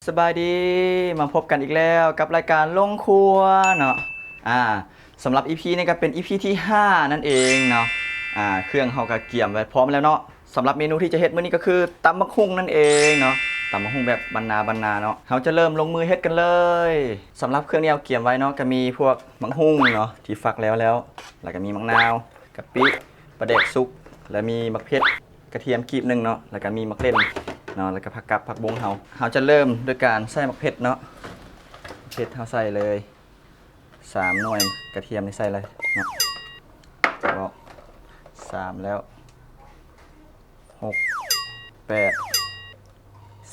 ສະບາຍດີ ມາພົບກັນອີກແລ້ວກັບລາຍການລົງຄົວເນາະ. ອາ ສຳລັບອີພີນີ້ກໍເປັນອີພີທີຫ້ານັ້ນເອງເນາະ. ອາ ເຄື່ອງເຮົາກໍກຽມໄວ້ພ້ອມແລ້ວເນາະ. ສຳລັບເມນູທີ່ຈະເຮັດມື້ນີ້ກໍຄືຕຳບັກຫຸ່ງນັ້ນເອງເນາະ, ຕຳບັກຫຸ່ງແບບບ້ານນາໆເນາະ. ເຮົາຈະເລີ່ມລົງມືເຮັດກັນເລີຍ. ສຳລັບເຄື່ອງທີ່ເຮົາກຽມໄວ້ເນາະ ກໍມີພວກບັກຫຸ່ງເນາະ ທີ່ຟັກແລ້ວໆ ແລ້ວກໍມີໝາກນາວ, ກະປິ, ປາແດກສຸກ ແລະ ມີໝາກເຜັດ, ກະທຽມກີບໜຶ່ງເນາະ, ແລ້ວກໍມີໝາກເລັ່ນເນາະ, ແລ້ວກໍຜັກກັບ, ຜັກບົ້ງເຮົາ. ເຮົາຈະເລີ່ມໂດຍການໃສ່ໝາກເຜັດເນາະ. ເຜັດເຮົາໃສ່ເລີຍ ສາມໜ່ວຍ, ກະທຽມນີ້ໃສ່ເລີຍເນາະ. ສາມແລ້ວ ຫົກ ແປດ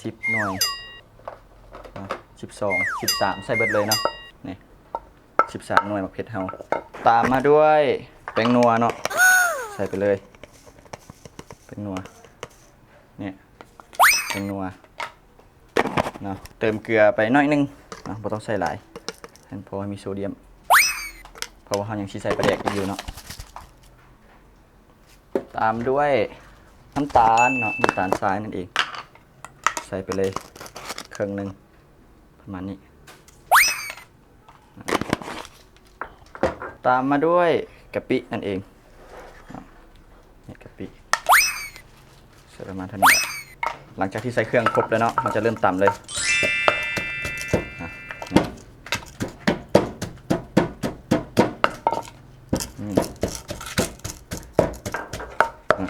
ສິບໜ່ວຍເນາະ, ສິບສອງ ສິບສາມ ໃສ່ເບິດເລີຍເນາະ. ນີ້ ສິບສາມໜ່ວຍໝາກເຜັດເຮົາ. ຕາມມາດ້ວຍແປ້ງນົວເນາະ, ໃສ່ໄປເລີຍ ແປ້ງນົວ. ນີ້ ແປ້ງນົວເນາະ, ເຕີມເກືອໄປໜ້ອຍໜຶ່ງເນາະ, ບໍ່ຕ້ອງໃສ່ຫຼາຍ ໃຫ້ພໍໃຫ້ມີໂຊດຽມ ເພາະວ່າເຮົາຍັງຊິໃສ່ປາແດກອີກຢູ່ເນາະ. ຕາມດ້ວຍນ້ຳຕານເນາະ, ນ້ຳຕານຊາຍນັ້ນເອງ, ໃສ່ໄປເລີຍເຄິ່ງໜຶ່ງ ປະມານນີ້. ຕາມມາດ້ວຍກະປິນັ້ນເອງເນາະ, ນີ້ກະປິ ໃສ່ປະມານເທົ່ານີ້ແຫຼະ. ຫຼັງຈາກທີ່ໃສ່ເຄື່ອງຄົບແລ້ວເນາະ ເຮົາຈະເລີ່ມຕຳເລີຍ. ອາ ນີ້ ອາ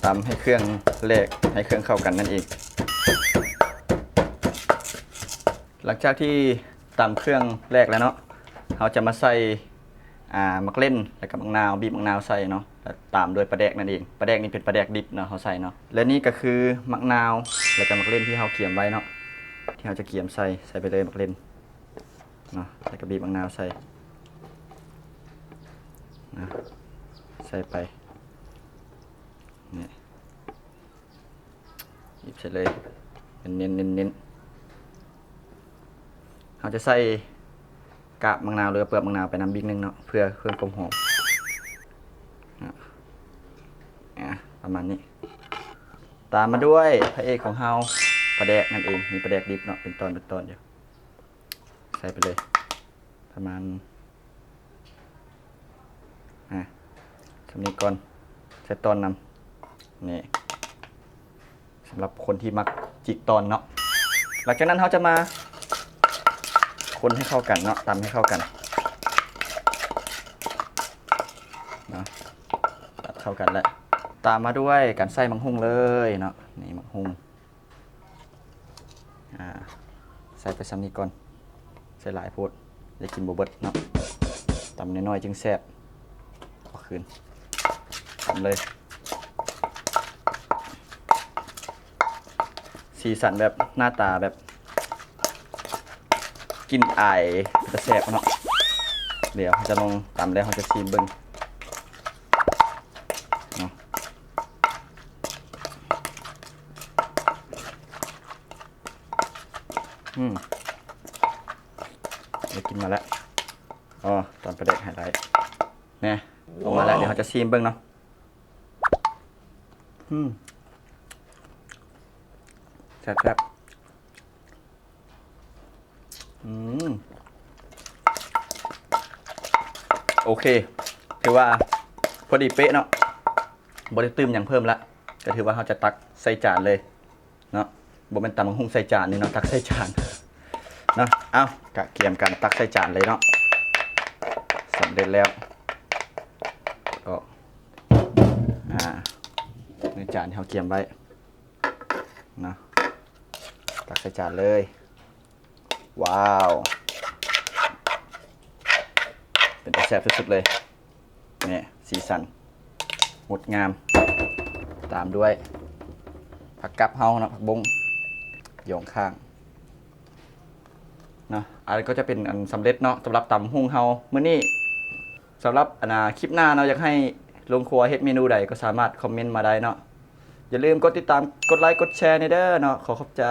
ຕຳໃຫ້ເຄື່ອງແຫຼກ ໃຫ້ເຄື່ອງເຂົ້າກັນນັ້ນເອງ. ຫຼັງຈາກທີ່ຕຳເຄື່ອງແຫຼກແລ້ວເນາະ ເຮົາຈະມາໃສ່ ອາ ໝາກເລັ່ນ ແລ້ວກໍໝາກນາວ, ບີບໝາກນາວໃສ່ເນາະ, ແລ້ວຕາມດ້ວຍປາແດກນັ້ນເອງ. ປາແດກນີ້ເປັນປາແດກດິບເນາະ ເຮົາໃສ່ເນາະ. ແລະ ນີ້ກໍຄືໝາກນາວ ແລ້ວກໍໝາກເລັ່ນທີ່ເຮົາກຽມໄວ້ເນາະ ທີ່ເຮົາຈະກຽມໃສ່ ໃສ່ໄປເລີຍໝາກເລັ່ນເນາະ, ແລ້ວກໍບີບໝາກນາວໃສ່ເນາະ, ໃສ່ໄປ ນີ້ ບີບໃສ່ເລີຍ ເນັ້ນໆ ເນັ້ນໆ. ເຮົາຈະໃສ່ກາບໝາກນາວ ຫຼືວ່າເປືອກໝາກນາວໄປນຳບີບໜຶ່ງເນາະ ເພື່ອເພີ່ມຄວາມຫອມ. ອາ ປະມານນີ້. ຕາມມາດ້ວຍພະເອກຂອງເຮົາ ປາແດກນັ້ນເອງ, ມີປາແດກດິບເນາະ ເປັນຕອນເປັນຕອນຢູ່. ໃສ່ໄປເລີຍ ປະມານ ອາ ສ່ຳນີ້ກ່ອນ, ໃສ່ຕອນນຳ. ນີ້ ສຳລັບຄົນທີ່ມັກຈິກຕອນເນາະ. ຫຼັງຈາກນັ້ນເຮົາຈະມາຄົນໃຫ້ເຂົ້າກັນເນາະ, ຕຳໃຫ້ເຂົ້າກັນເນາະ, ຕຳເຂົ້າກັນແລ້ວ ຕາມມາດ້ວຍການໃສ່ໝາກຫຸ່ງເລີຍເນາະ. ນີ້ໝາກຫຸ່ງ ອາ ໃສ່ໄປສ່ຳນີ້ກ່ອນ, ໃສ່ຫຼາຍໂພດ ໄດ້ກິນບໍ່ເບິດເນາະ. ຕຳນ້ອຍໆຈຶ່ງແຊບ. ເອົາຄືນ ຕຳເລີຍ. ສີສັນແບບ ໜ້າຕາແບບ ກິ່ນອາຍເປັນຕາແຊບເນາະ. ດຽວເຮົາຈະລອງຕຳແລ້ວເຮົາຈະຊີມເບິ່ງເນາະ. ອືມ ໄດ້ກິ່ນມາແລ້ວ. ອໍ ຕອນປາແດກໄຮໄລແນ່ ອອກມາແລ້ວ. ດຽວເຮົາຈະຊີມເບິ່ງເນາະ. ອືມ ແຊບໆ. ອືມ ໂອເຄ ຖືວ່າພໍດີເປະເນາະ, ບໍ່ໄດ້ຕື່ມຫຍັງເພີ່ມລະ. ກໍຖືວ່າເຮົາຈະຕັກໃສ່ຈານເລີຍເນາະ, ບໍ່ແມ່ນຕຳບັກຫຸ່ງໃສ່ຈານນີ້ເນາະ, ຕັກໃສ່ຈານເນາະ. ເອົາ ກະກຽມກັນຕັກໃສ່ຈານເລີຍເນາະ. ສຳເລັດແລ້ວ ກໍ ອາ ໃນຈານທີ່ເຮົາກຽມໄວ້ເນາະ, ຕັກໃສ່ຈານເລີຍ. ວ້າວ ເປັນຕາແຊບສຸດໆເລີຍ. ນີ້ ສີສັນງົດງາມ, ຕາມດ້ວຍຜັກກັບເຮົາເນາະ, ຜັກບົ້ງຢູ່ຂ້າງໆເນາະ. ອັນນັ້ນກໍຈະເປັນອັນສຳເລັດເນາະ ສຳລັບຕຳບັກຫຸ່ງເຮົາມື້ນີ້. ສຳລັບ ອັນນ່າ ຄລິບໜ້າເນາະ ຢາກໃຫ້ລົງຄົວເຮັດເມນູໃດກໍສາມາດຄອມເມັນມາໄດ້ເນາະ. ຢ່າລືມກົດຕິດຕາມ ກົດໄລ ກົດແຊແດ່ເດີເນາະ. ຂໍຂອບໃຈ.